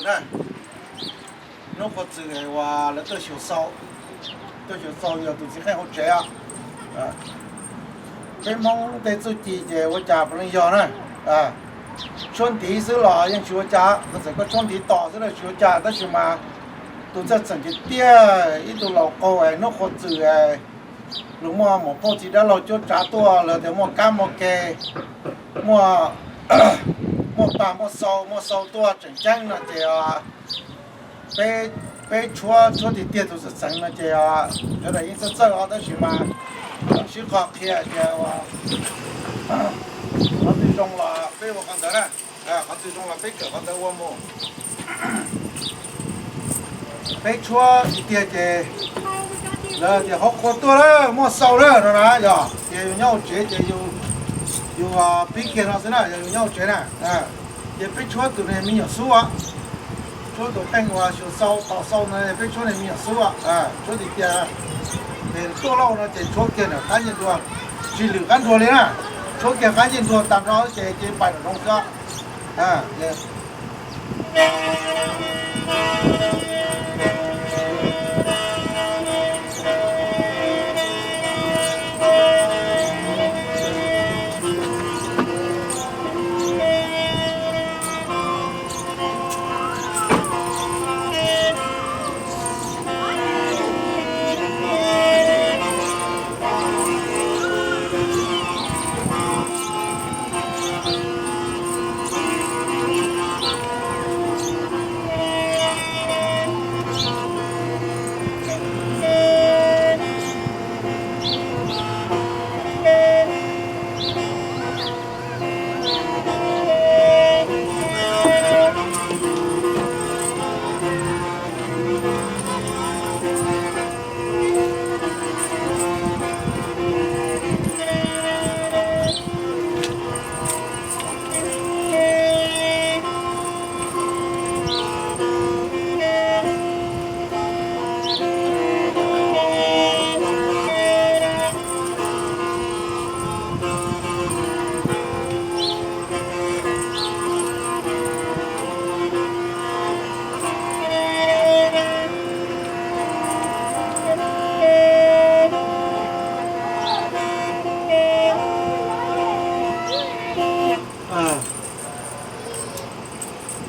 Hnub qhuav txwm uas lawv tuaj xyuas xau, tuaj xyuas xau yog tus txiv qeej hauv tsev os. Peb Hmoob tej txuj ci ces ua cas puav leej yog na. Tshuab ntiv xwb los yeej tsis ua cas, txawm koj tshuab ntiv tos xwb los tsis ua cas, tab sis mas tus txawj txeem tiag tiag ib tug laus qaug es hnub qhuav txwm es luag muaj muam phauj txiv dab laug cuab tsav tuaj, luag tias muaj kab muaj ke, muaj, muaj pag muaj xau, muaj xau tuaj tseem ceeb no ces peb, peb tshuab, tshuab tiag tiag tus txawj txeem no ces sawv daws yeej txawj txawj os, tab sis mas sib qho qhia tias qhov twg zoo los peb ua qhov ntawd na, qhov twg zoo los peb kawm qhov ntawd ua mus. Peb tshuab tiag tiag ces lawv tias hauv qhua tuaj lawm, muaj xau lawm no na, yog ces yus nyob hauv tsev ces yus pib kiag no xwb na, yog yus nyob hauv tsev na. Ces peb tshuab tus niag me nyuam xub, tshuab tus qeej uas xyuas xau tos xau no, peb tshuab niag me nyuam xub, tshuab tiag tiag. Tuaj lauj no ces tshuab kiag nram qab ncej nruas, tsis lwm qab nruas li na, tshuab kiag qab ncej nruas tag nrho ces ces pais nram zoov xwb.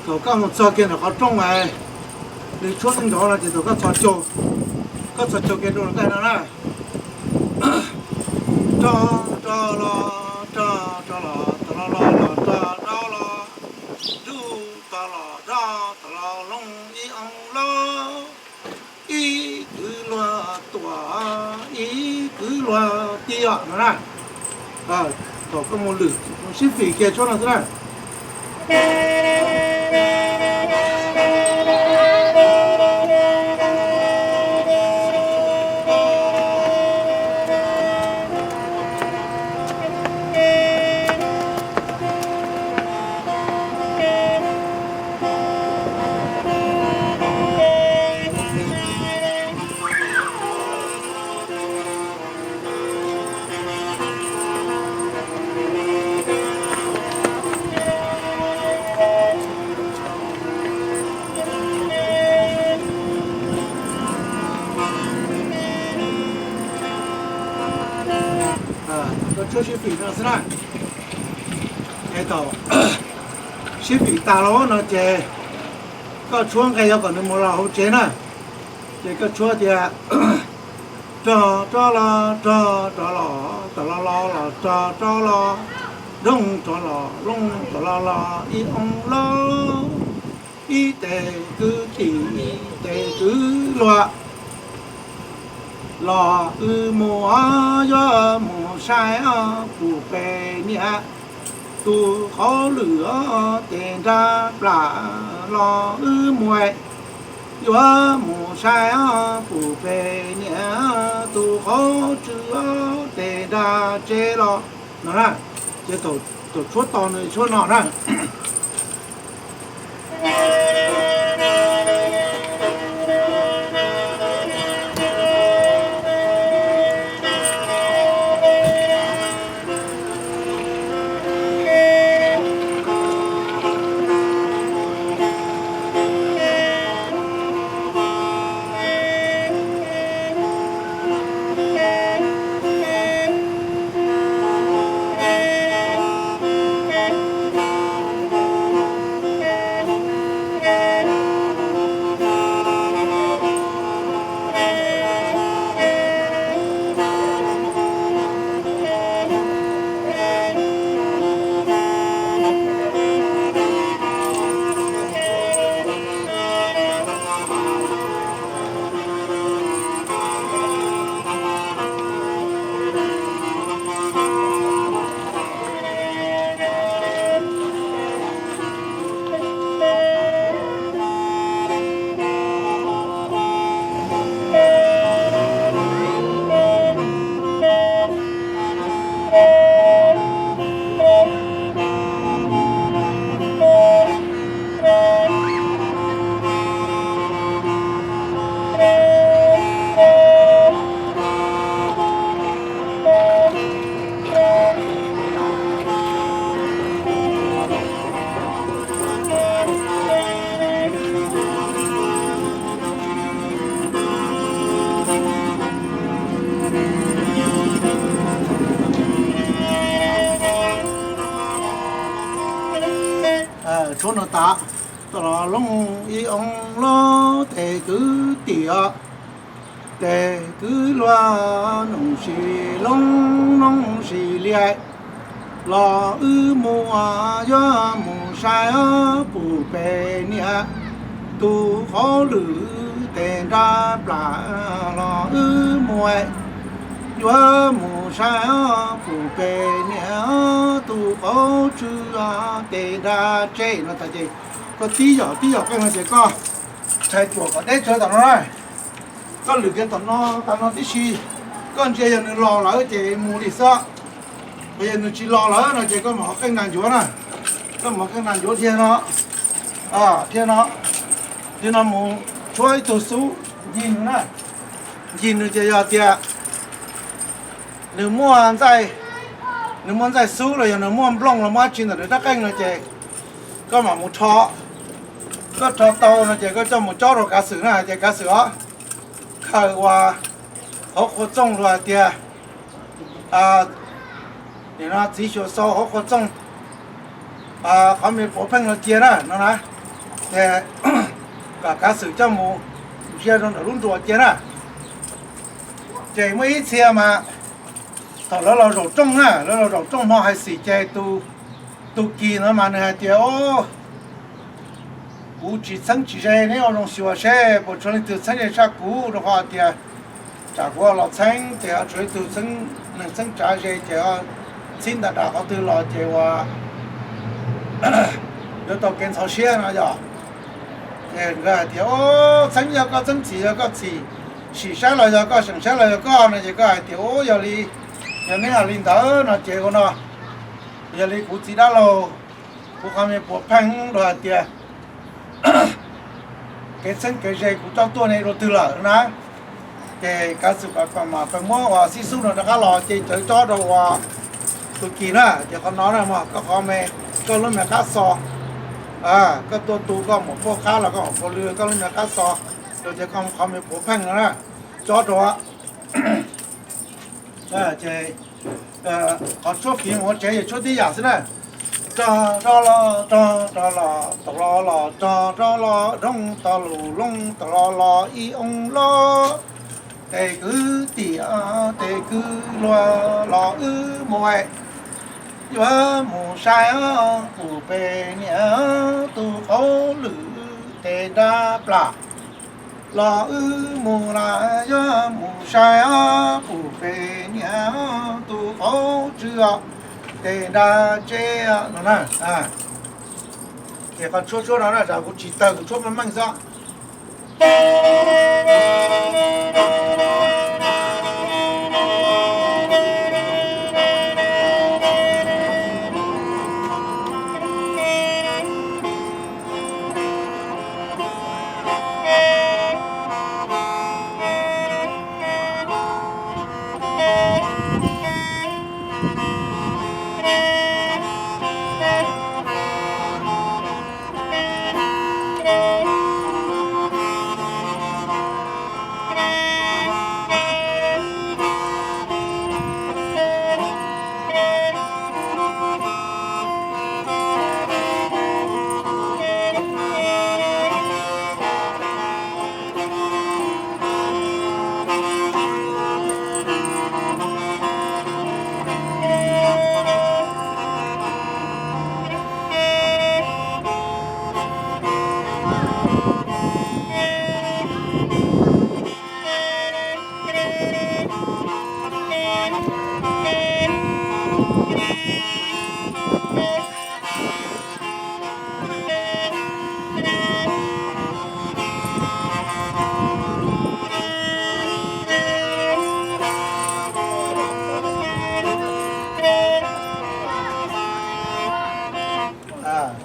Thaum koj mus txog kiag ntawm qhov rooj, nws tshuab nrov no ces thaum koj txhos caug, koj txhos caug kiag rau lawv tej no na. Rov, rov los, rov, rov los, tom los los los, rov, rov los, rub, tom los, rov, tom los, looj ib oo lauj, ib kwv luag tuam, ib kwv luag tiam no na. Thaum koj mus lwm, mus sib fim kiag tshuab no xwb na. Koj tshuab sib fim no xwb na. Es thaum sib fim tas lawm no ces koj tshuab nqe yuav kom nws mus los hauv tsev na. Ces koj tshuab tias, rov rov los, rov rov los, tom los los los, rov rov los, looj rov los, looj tom los los, ib oo lauj, ib tes kwv tim, ib tes kwv luag, los wb mus os, yuav mus saib os puv pem niam, tus qauv lwm os tes nra plam, los wb mus, yuav mus saib os puv pem niam, tus qauv tswv os tes nra tsev los no na. Ces thaum tshuab tos nws tshuab no na. Tom los looj ib oo los tes kwv tiam, tes kwv luag noog sis loob noog sis liaj, los wb mus yuav mus saib pum pem niam, tus qauv lwm tes nra plam, los wb mus yuav mus saib pum pem niam, tus qauv tsw tes nra tseb no tas ces koj tib yom tib yom qeej no ces koj tshais cuam kom deb tsawv tom no na. Koj lwm kiag tom no tas no tib si, koj ntsia yog nws los lawm ces mus li xwb. Yog nws tsis los lawm no ces koj mam qeej nas ncuav na. Koj mam qeej nas ncuav dhia no, dhia no, dhia no mus tshuab ib tug xub ncig nws na. Ncig nws ces yog tias nws muaj ntxaij, nws muaj ntxaij xub los yog nws muaj nplooj los muaj dab tsi ntawm nws rab qeej no ces koj mam mus rho. Koj rho tau no ces koj coj mus cob rau kav xwm na, ces kav xwm os khaws ua hauv qhua txooj los hais tias nim no txiv xyuas xau hauv qhua txooj qhov me puav pheej no cia na no na, ces kom kav xwm coj mus ntsia rau ntawm lub nruas cia na. Ces muaj ib txhia mas thaum lawv los zaum rooj na, lawv los zaum rooj hmo hais xim ces tus kis no mas nws hais tias, O, kuv tsis txheeb tsis ze, neb ua zoo xyuas seb puas tshuav leej twg txheeb ze tshaj kuv, rau qhov tias tsam kuv los txheeb ces tshuav ib tug neeg txheeb tsav ze ces txhib nta das qhov twg los ces ua yuav tau kev ntxhov siab no yom. Ces nkawd hais tias, O, txheeb yog koj txheeb, txhim yog koj txhim, sim saib los yog koj, seem saib los yog koj no ces koj hais tias, U, yog li, yog neb hais li ntawd no ces ua no, yog li kuv txiv dab laug, kuv qhov me puav pheej los hais tias kev txheeb kev ze kuv cob tuaj ne dua twg lawm na. Ces kav xwm mas pheej muab ua xib xub no rov qab los ces cawv cob rau ua tus kis na, ces qhov no na, koj qhov me, koj lub me qab xo, koj tuaj tu koj mus puag qab los koj mus puag lw koj lub me qab xo, rau tias koj qhov me puav pheej no na, cob rau ces qhov tshuab fiv ua tsev yog tshuab tib yam xwb na. Rog rog los rog rog los tau los los rog rog los rooj tau lus loob tau los los ib oo los, tes kwv tiam tes kwv luag los wb mus, yuav mus saib pum pem niam, tus qauv lwm tes nra plam, los wb mus las yuav mus saib pum pem niam, tus qauv tsw tes nra tseb no na. Ces qhov tshuab tshuab no na, kuv tsis tawg, kuv tshuab meej meej xwb.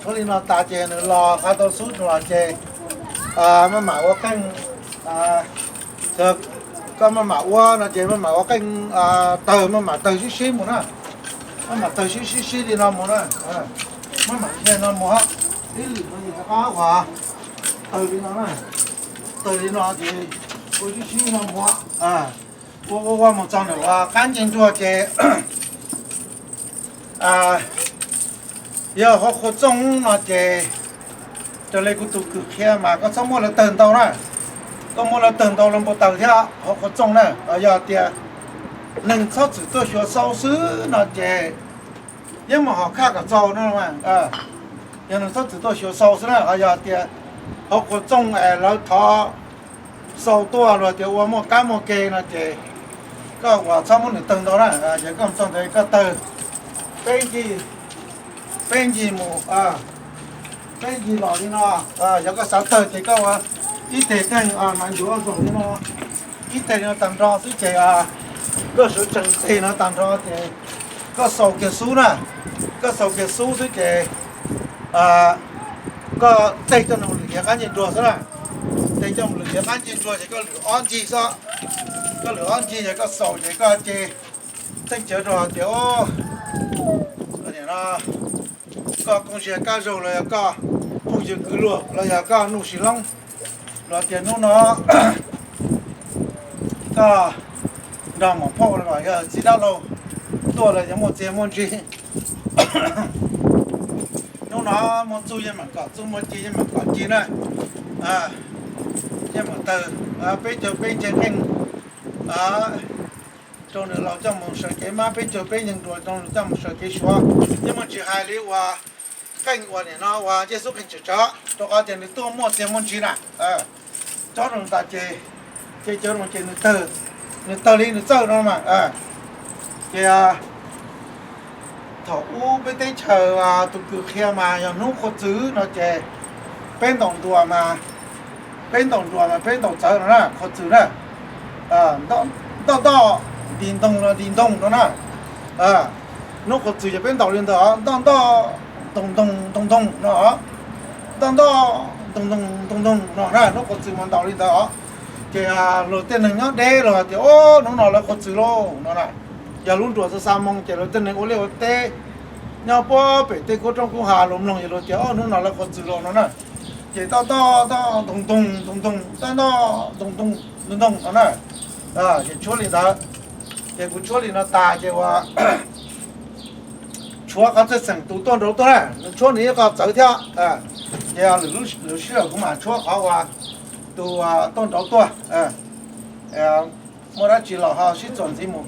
Tshuab li no tas ces nws los qhov tau xub los ces maj mam ua qeej, koj maj mam ua no ces maj mam ua qeej, tawg maj mam tawg sib sib mus na, maj mam tawg sib sib sib li no mus na, maj mam li no mus, ib lwm no ces rov qab ua tawg li no na, tawg li no ces ua sib sib no mus, ua ua ua mus txog ntawm uas qab ncej nruas ces yog hauv qhua txooj no ces Raws li kuv tus kwv qhia mas koj txhob muab lawv tawg ntau na, koj muab lawv tawg ntau los npau taws thiab hauv qhov txooj na. Yog tias neeg txhob txwm tuaj xyuas xau xwb no ces yeej mus hom khaj kom txaus no. Yog neeg txhob txwm tuaj xyuas xau xwb na, yog tias hauv qhov txooj es lawv thov xau tuaj los tias ua muaj kab muaj ke no ces koj uas txhob muab nws tawg ntau na, ces koj mus txog ntawd koj tawg peb ncig, peb ncig mus, peb ncig los li no. Yog koj xav tawg ces koj ua ib teg teeg mas ncuav zaum li no, ib teg li no tag nrho xwb ces koj sawv tsees teg no tag nrho ces koj xaus kiag xub na, koj xaus kiag xub xwb ces koj teg coj mus lwm yav qab ncej nruas xwb na, teg coj mus lwm yav qab ncej nruas ces koj lwm ob ncig xwb, koj lwm ob ncig ces koj xaus ces koj ces txheej cawv rau hais tias koj kooj siab kaj zaug los yog koj phooj ywg kwv luag los yog koj nuj sis loob los tias hnub no koj nrog maum phauj los yog txiv dab laug tuaj los yog muaj txiag muaj ntsig. Hnub no muaj txuj yeej mam kom txuj, muaj ci yeej mam kom ci na. Yeej mam tawg peb caug peb nceg qeej rau nws laus coj mus sawv kev mab, peb caug peb nceg nruas rau nws coj mus sawv kev suav. Yeej muaj tsis hais li uas qeej uas nim no uas ncej xub qeej tsawm tsawv rau qhov tias nws tuaj muaj txiag muaj ntsig na. Cob rau tas ces, ces cov no ces nws tawg li nws txawj no mas. Ces thaum ub peb teb chaws tus kwv qhia mas yog hnub qhuav txwv no ces peb ntaus nruas mas, peb ntaus nruas mas peb ntaus txawv no na, qhuav txwv na. Ntoj ntoj, nti ntoo los nti ntoo no na. Hnub qhuav txwv ces peb ntaus li ntawd os, ntoj ntoj, ntoog ntoog ntoog ntoog no os. Ntoj ntoj, ntoog ntoog ntoog ntoog no na, hnub qhuav txwv mas ntaus li ntawd os. Ces luag tej neeg nyob deb los tias, o, hnub no lawv qhuav txwv lauj no na. Yog lub nruas xa xa moo ces luag tej neeg ua liaj ua teb nyob puag pem tej kuab roob kuab hav los mloog ces luag tias, o, hnub no lawv qhuav txwv lauj no na. Ces toj toj toj, ntoog ntoog ntoog ntoog, toj toj, ntoog ntoog ntoog ntoog no na. Ces tshuab li ntawd. Ces kuv tshuab li no tas ces ua tshuab qhov txheej xeem tus tuaj nraud tuaj na, nws tshuab nws ib qho txawv thiab. Ces lwm sij hawm kuv mam tshuab qhov uas tus tuaj nraud tuaj. Muaj dab tsi los ho sib txuas ntxiv mus.